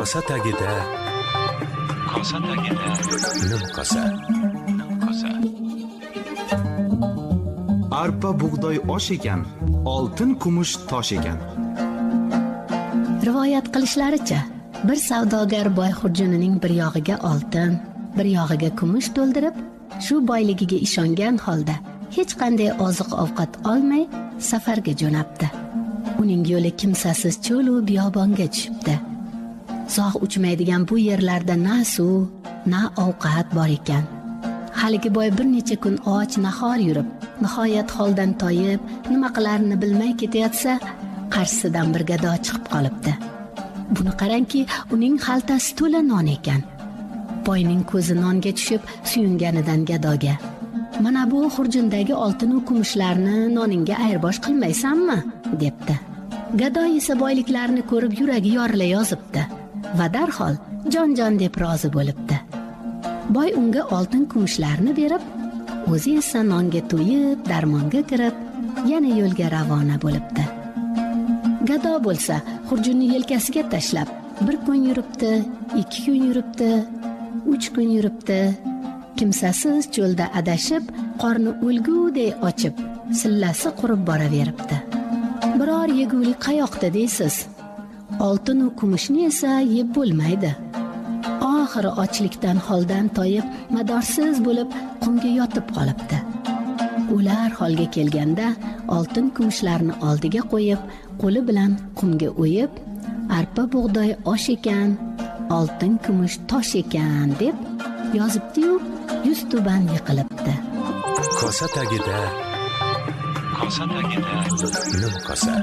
Kosa tagida, kosa tagida nimkosa, nimkosa. Arpa bug'doy osh ekan, oltin kumush tosh ekan. Rivoyat qilishlaricha, bir savdogar boy xurjunining bir yog'iga oltin, bir yog'iga kumush to'ldirib, shu boyligiga ishongan holda hech qanday oziq-ovqat olmay safarga jo'nabdi. Uning yo'li kimsasiz cho'l u biyobonga tushibdi. Zog' uchmaydigan bu yerlarda na suv, na ovqat bor ekan. Haligi boy bir necha kun och nahor yurib, nihoyat holdan toyib, nima qilarini bilmay ketayotsa, qarshisidan bir gado chiqib qolibdi. Buni qarangki, uning xaltasi to'la non ekan. Boyning ko'zi nonga tushib, suyunganidan gadoga: "Mana bu xurjundagi oltin va kumushlarni noningga ayrbosh qilmaysanmi?" debdi. Gado esa boyliklarni ko'rib yuragi yorila yozibdi va darhol jon-jon deb rozi bo'libdi. Boy unga oltin kumushlarni berib, o'zi esa nonga to'yib, darmonga kirib, yana yo'lga ravona bo'libdi. Gado bo'lsa, xurjunni yelkasiga tashlab, bir kun yuribdi, 2 kun yuribdi, 3 kun yuribdi. Kimsasiz cho'lda adashib, qorni o'lguday ochib, sillasi qurib boraveribdi. Biror yegulik qayoqda deysiz? Oltin va kumushni esa yeb bo'lmaydi. Oxiri ochlikdan holdan toyib, madorsiz bo'lib qumga yotib qolibdi. Ular holga kelganda oltin kumushlarni oldiga qo'yib, qo'li bilan qumga o'yib, arpa bug'doy osh ekan, oltin kumush tosh ekan deb yozibdi-yu, yuz tuban yiqilibdi. Kosa tagida, kosa tagida nimkosa.